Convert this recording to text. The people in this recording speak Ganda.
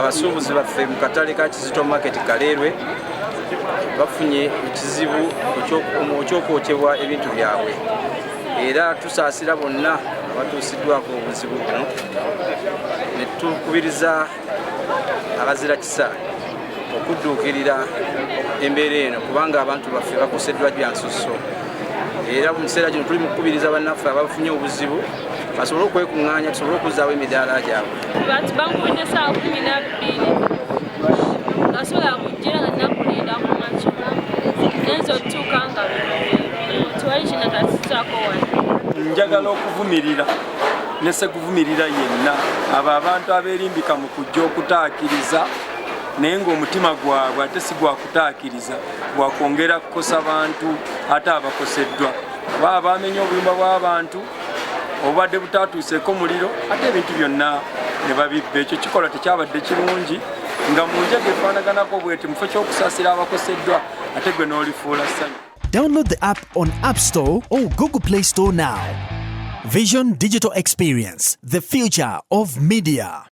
Abasuubuzi baffe mu katale ka Kizito Market Kaleerwe bafunye ekizibu eky'okwokyebwa ebintu byabwe, era tusaasira bonna abatuusiddwako obuzibu buno ne tukubiriza abazira kisa okudduukirira embeera eno, kubanga abantu baffe bakoseddwa byansusso. Era mu kiseera kino tuli mu kukubiriza bannaffe abafunye obuzibu basobole okwekuŋŋaanya, tusobole okuzzaawo emidaala gyabwe. Bantu bankubidde saawa 12, nga sobola kujjira nga nakulinda ku makya, ngenza otutuuka nga bino biriwo, tewali kinatatusaako wano. Njagala okuvumirira ne sekuvumirira yenna abo abantu abeerimbika mu kujja okutaakiriza, naye ng'omutima gwabwe ate si gwa kutaakiriza, gwakwongera kukosa bantu ate abakoseddwa. Baba bamenya obuyumba bw'abantu obubadde butatuuseeko muliro, ate ebintu byonna ne babibba. Ekyo kikolwa tekyabadde kirungi, nga mu njega efaanaganako bweti, mu kifo ky'okusaasira abakoseddwa, ate gwe n'olifuula ssanyu. Download the app on App Store or Google Play Store now. Vision Digital Experience, the future of media.